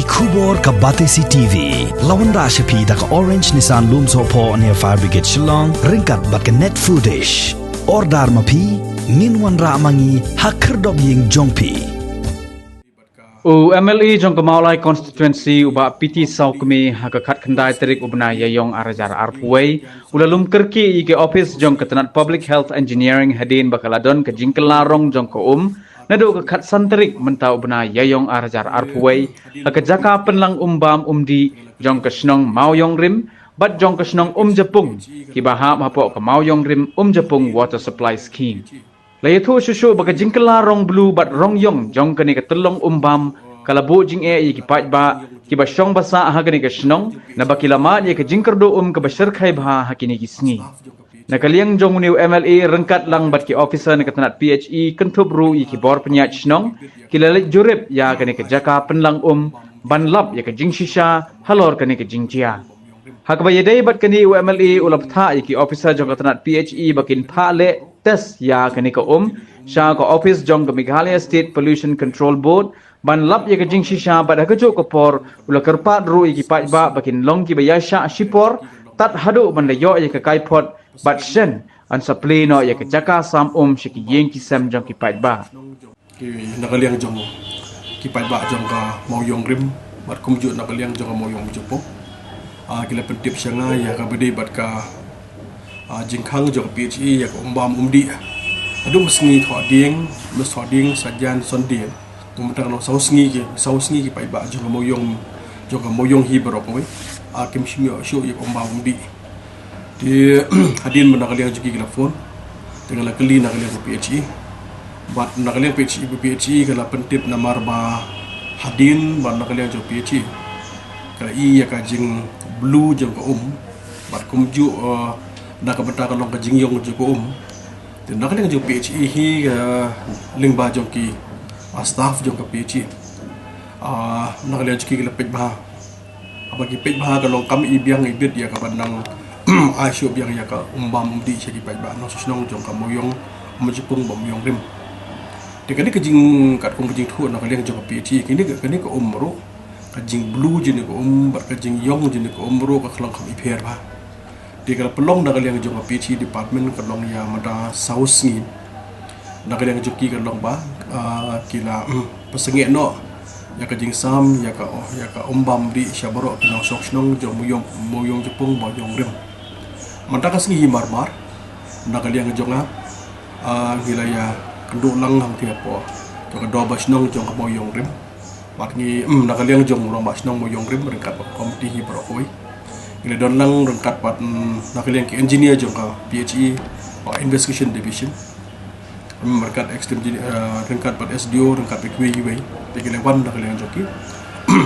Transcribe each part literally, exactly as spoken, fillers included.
Khubor ka Batesi T V. La wanrah sha phi da ka Orange Nissan Lumsohphoh near Fire Brigade Shillong, ryngkat bad ka Net Foodish. Order ma phi, ngin wanrah ma ngi ha khyrdop ïing jong phi. U M L A jong ka Mawlai Constituency, u Bah P T Sawkmie, ha ka khatkhyndai tarik u bnai Ïaïong ar hajar arphew wei, u la lum kyrkieh ïa ka ophis jong ka tnat Public Health Engineering hadien ba ka la don ka jingkylla rong jong ka um, naduh ka khatsan tarik mynta u bnai Ïaïong ar hajar arphew wei, ha ka jaka pynlang um bam um dih jong ka shnong Mawïong Rim bad jong ka shnong Umjapung, kiba hap hapoh ka Mawïong Rim Umjapung Water Supply Scheme. La ïathuh shuh shuh ba ka jingkylla rong blue bad rong ïong jong kane ka tyllong um bam ka la buh jingeh ïa ki paidbah kiba shong ba sah ha kane ka shnong, naba ki la mad ïa ka jingkyrduh um kaba shyrkhei bha ha kine ki sngi. Na ka liang jong une u M L A ryngkat lang bad ki officer na ka tnat P H E kynthup ruh ïa ki bor pynïaid shnong, ki la leit jurip ïa kane ka jaka pynlang um ban lap ïa ka jingshisha halor kane ka jingjia. Ha kaba ïadei bad kane u M L A u la bthah ïa ki officer jong ka tnat P H E ba kin phah leh test ïa kane ka um sha ka ophis jong ka Meghalaya State Pollution Control Board ban lap ïa ka jingshisha, bad ha kajuh ka por u la kyrpad ruh ïa ki paidbah ba kin long kiba ïaishah shipor tad haduh ban da ïoh ïa ka kaiphod bad shen yn sa plie noh ïa ka jaka sam um sha ki ïing ki sem jong ki paidbah. Ki na ka liang jong ki paidbah jong ka Mawïong Rim bad kumjuh na ka liang jong ka Mawïong Umjapung, ah, ki la pyntip sha nga ïa kaba dei bad ka, ah, jingkhang jong ka P H E ïa ka um bam um dih. Haduh mynsngi thoh dieng, mys thoh dieng, sajan, sonde. Kumta ka long saw sngi ki, saw sngi ki paidbah jong ka Mawïong, jong ka Mawïong hi baroh kawei, ah, kim shym ïoh shuh ïa ka um bam um dih. Te hadien ba na ka liang jong ki ki la phone, te nga la kylli na ka liang ka P H E. Bad na ka liang P H E, P H E ka la pyntip namar ba hadien ba na ka liang jong P H E ka la i ïa ka jingblue jong ka um, bad kumjuh, eh, na ka bynta ka long ka jingïong jong ka um. Te na ka liang jong P H E hi ka lyngba jong ki, ah, staff jong ka P H E, ah, na ka liang jong ki ki la peit bha. Haba ki peit bha ka long kam i biang i bit ïa kaba nang ai shuh biang ïa ka um bam um dih sha ki paidbah nongshong shnong jong ka Mawïong Umjapung bad Mawïong Rim. Te kane ka jing, katkum ka jingthoh na ka liang jong ka P H E, kane ka, kane ka um ruh, ka jingblue jong kane ka um bad ka jingïong jong kane ka um ruh ka long kam i pher bha. Te ka la pynlong na ka liang jong ka P H E department ka long ïa mynta saw sngi. Na ka liang jong ki ka long ba, ah, ki la, mm, pynsangeh noh ïa ka jingsam ïa ka, oh, ïa ka um bam dih sha baroh ki nongshong shnong jong Mawïong, Mawïong Umjapung, Mawïong Rim. Mynta ka sngi hi marmar, na ka liang jong nga, ah, ngi la ïakynduh lang hangtei hapoh jong ka dorbar shnong jong ka Mawïong Rim. Bad ngi, mm, na ka liang jong u rangbah shnong Mawïong Rim ryngkat bad ka komiti hi baroh kawei, ngi la don lang ryngkat bad, mm, na ka liang ki engineer jong ka P H E, ah, Investigation Division, mm, ryngkat extern engineer, eh, ryngkat bad S D O, ryngkat bad kiwei kiwei. Te ki la wan na ka liang jong ki.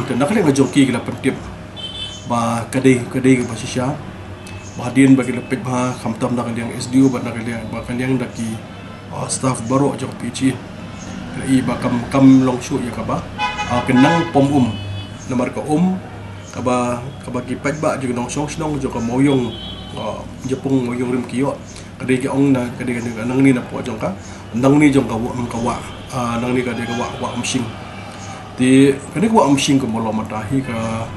Te na ka liang jong ki ki la pyntip ba ka dei, ka dei kaba shisha. Ba hadien ba ki la peit bha khamtam na ka liang S D O bad na ka liang, ba ka liang da ki, ah, staff baroh jong ka P H E, la i ba kam, kam long shuh ïa kaba, ah, ka nang pom um. Namar ka um kaba, kaba ki paidbah jong ki nongshong shnong jong ka Mawïong, ah, Umjapung, Mawïong Rim ki ïoh, ka dei ki ong na, ka dei ka, ka nangne na poh jong ka, nangne jong ka wah, ka wah, ah, nangne ka dei ka wah, wah Umshing. Te kane ka wah Umshing ka mawlong mynta hi ka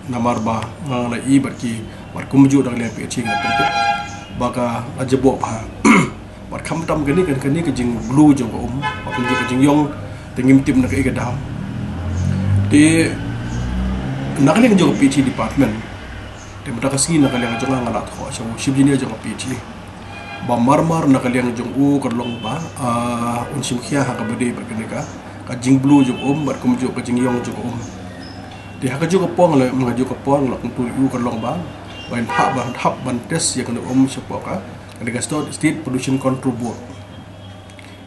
namar ba nga la i bad ki, bad kumjuh da ka liang P H E ka la pyntip ba ka la jaboh bha. Bad khamtam kane, kane, kane ka jingblue jong ka um, bad kumjuh ka jingïong, te ngim tip na kaei ka daw. Te na ka liang jong ka P H E department, te mynta ka sngi na ka liang jong nga, nga la thoh sha u chief engineer jong ka P H E ba marmar na ka liang jong u ka long ba, ah, un shim khia ha kaba dei bad kane ka, ka jingblue jong um bad kumjuh ka jingïong jong um. Te ha kajuh ka por la, ha kajuh ka por la kyntu ïa u ka long ba, ba in hap, ba hap ban test ïa kane um shapoh ka, kane ka State, State Pollution Control Board.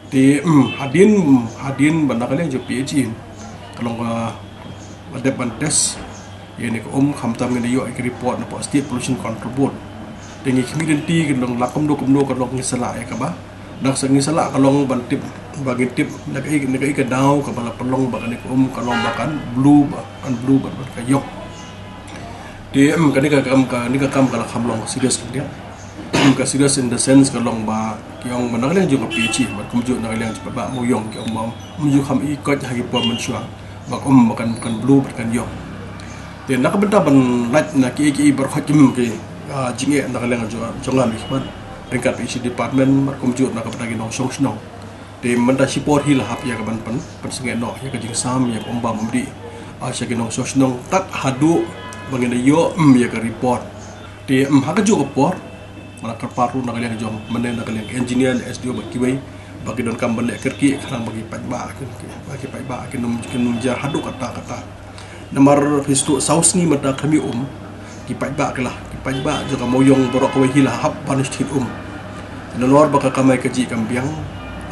Te, mm, hadien, hadien ba na ka liang jong P H E ka long ka, ba dep ban test ïa kane ka um, khamtam ngin ïoh ïa ka report napoh State Pollution Control Board. Te ngi khmih lynti ka long la kumno kumno ka long, ngi sa lah ïa kaba, nang sa ngi sa lah ka long ban tip, ba ngin tip na kaei, na kaei ka daw kaba la pynlong ba kane ka um ka long ba kan blue, ba kan blue bad, bad ka ïong. Te, em, kane ka kam, kane ka kam ka la kham long serious khyndiat. Em, ka serious in the sense ka long ba ki ong ba na ka liang jong ka P H E bad kumjuh na ka liang jong ka Bah Mawïong ki ong ba ym ju kham i koit ha ki por mynshuwa. Ba ka um ba kan, kan blu bad kan ïong. Te na ka bynta ban lait na ki, ki, ki baroh ki, ki, ah, jingeh na ka liang jong, jong nga mynta ryngkat bad shi department bad kumjuh na ka bynta ki nongshong shnong. Te mynta shipor hi la hap ïa ka ban pyn, pynsangeh noh ïa ka jingsam ïa ka um bam um dih, ah, sha ki nongshong shnong tad haduh ba ngin da ïoh, mm, ïa ka report. Te, mm, ha kajuh ka por nga la kyrpad ruh na ka liang jong mynne na ka liang engineer, S D O bad kiwei ba ki donkam ban leh kyrkieh khnang ba ki paidbah, ki, ki, ba ki paidbah kin ym, kin ym jia haduh katta katta. Namar phi sngewthuh, saw sngi mynta ka mih um, ki paidbah ki la, ki paidbah jong ka Mawïong baroh kawei hi la hap ban thied um. Nalor ba ka kamai kajih kam biang,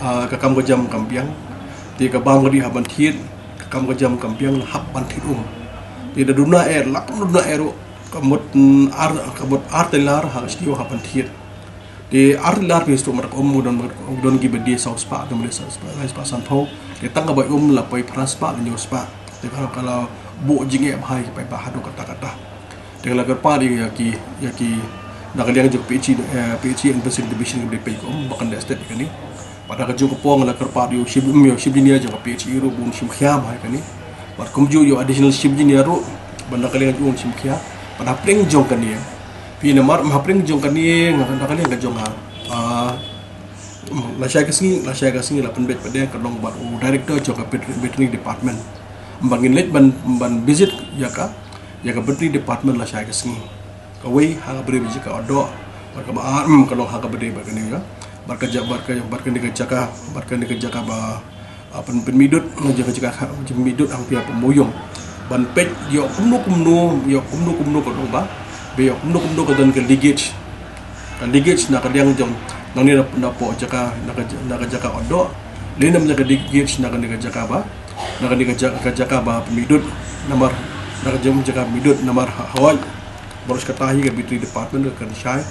ah, ka kam ka jam kam biang. Te ka bam ka dih hap ban thied, ka kam ka jam kam biang la hap ban thied um. Te da duna eh, la kam duna eh ruh, ka mut, mm, ar, ka mut ar tylli ar ha ka sngi hap ban thied. Te ar tylli ar phi sngewthuh mynta ka um u don, u don kiba die saw spah, don kiba die saw spah, lai spah sanphew. Te tang kaba um la poi phra spah ne hynñiew spah. Te ka, ka la buh jingeh bha ïa ki paidbah haduh katta katta. Te nga la kyrpad ïa ki, ïa ki na ka liang jong P H E, eh, P H E Investigation Division kaba dei peit ka um ba kan leh step ïa kane. Bad ha kajuh ka por nga la kyrpad ïa u chief, ïa u chief engineer jong ka P H E ruh ba un shim khia bha ïa kane. Bad kumjuh ïa u additional chief engineer ruh, bad na ka liang jong u un shim khia. Bad hapdeng jong kane, phi, namar hapdeng jong kane, nga, na ka liang ka jong nga, ah, lashai ka sngi, lashai ka sngi la pynbeit pat de ka long bad u director jong ka veterinary, veterinary department. Ba ngin leit ban, ban visit ïa ka, ïa ka veterinary department lashai ka sngi. Kawei ha kaba dei bad ka jaka Otdoh, bad kaba ar, mm, ka long ha kaba dei bad kane, ïa. Bad ka ja-, bad ka, bad kane ka jaka, bad kane ka jaka ba, ah, pyn, pynmih dud, na jaka, jaka, pynmih dud hangtei ha Mawïong. Ban peit ïoh kumno kumno, ïoh kumno kumno ka long ba, ba ïoh kumno kumno ka don ka leakage. Ka leakage na ka liang jong, nangne na, napoh jaka, na ka, na ka jaka Otdoh. Lane na ka leakage na kane ka jaka ba, na kane ka ja-, ka jaka ba pynmih dud, namar, na ka jong jaka pynmih dud, namar ha, hawai. Baroh shi katta hi ka veterinary department ka kynshai.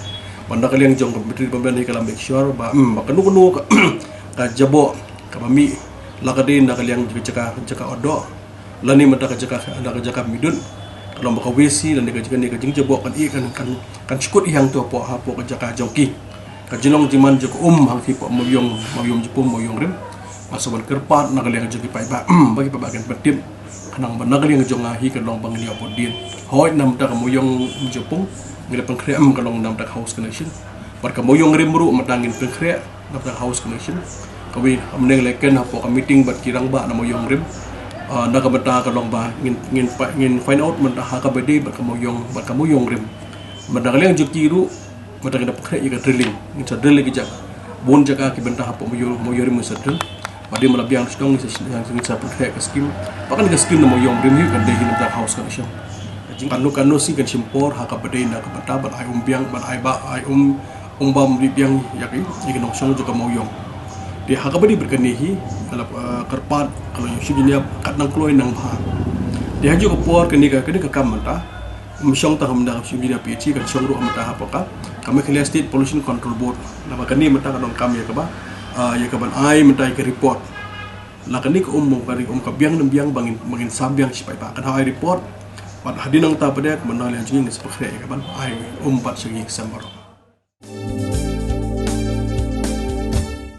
Bad na ka liang jong ka veterinary department hi ka la make sure ba, hmm, ba kano kano ka, ka jaboh kaba mih, la ka dei na ka liang jaka, jaka Otdoh, lane mynta ka jaka, na ka jaka pynmih dud, ka long ba ka waste hi, lane ka jaka ne ka jingjaboh kan ïeh, kan, kan, kan shkut ïa hangto hapoh, hapoh ka jaka jong ki. Ka jinglong jingman jong ka um hangtei hapoh Mawïong, Mawïong Jingpung, Mawïong Rim. Nga sngewbha ban kyrpad na ka liang jong ki paidbah, ba ki paidbah kin pyntip. Khnang ba na ka liang jong nga hi ka long ba ngin ïoh bud dien. Hooid, na bynta ka Mawïong Jingpung ngin ïa pynkhreh, ka long na bynta ka house connection. Bad ka Mawïong Rim ruh mynta ngin pynkhreh na bynta ka house connection. Kawei, mynne nga la ïakren hapoh ka meeting bad ki rangbah na Mawïong Rim, ah, na ka bynta ka long ba ngin, ngin pa-, ngin find out mynta ha kaba dei bad ka Mawïong, bad ka Mawïong Rim. Bad na ka liang jong ki ruh, mynta ngin da pynkhreh ïa ka drilling, ngin sa drill ïa ki jaka. Bun jaka ki bynta hapoh Mawïong, Mawïong Rim ngin sa drill. Bad hadien ba la biang shnong ngin sa, ngin sa pynkhreh ka skim. Bad kane ka skim na Mawïong Rim hi kan dei hi na bynta ka house connection. Ka jing, kano kano sngi kan shim por ha kaba dei na ka bynta ban ai um biang, ban ai ba, ai um, um bam um dih biang ïa ki, ïa ki nongshong jong ka Mawïong. Te ha kaba dei bad kane hi, ka la, eh, kyrpad, ka la ïoh shim jingïap, kat nang kloi nang bha. Te ha kajuh ka por kane ka, kane ka kam mynta, ym shong tang ha bynta ka jingïap P H E, kan shong ruh mynta hapoh ka, ka Meghalaya State Pollution Control Board. Namar kane mynta ka donkam ïa kaba, ah, ïa kaban ai mynta ïa ka report. La kane ka um, ka ri-, um ka biang ne ym biang ba ngin, ba ngin sam biang shi paidbah. Kan hap ai report. Bad hadien nangta pat de, mynta la jong ngi ngin sa pynkhreh ïa kaban ai um bad sha ki sem baroh.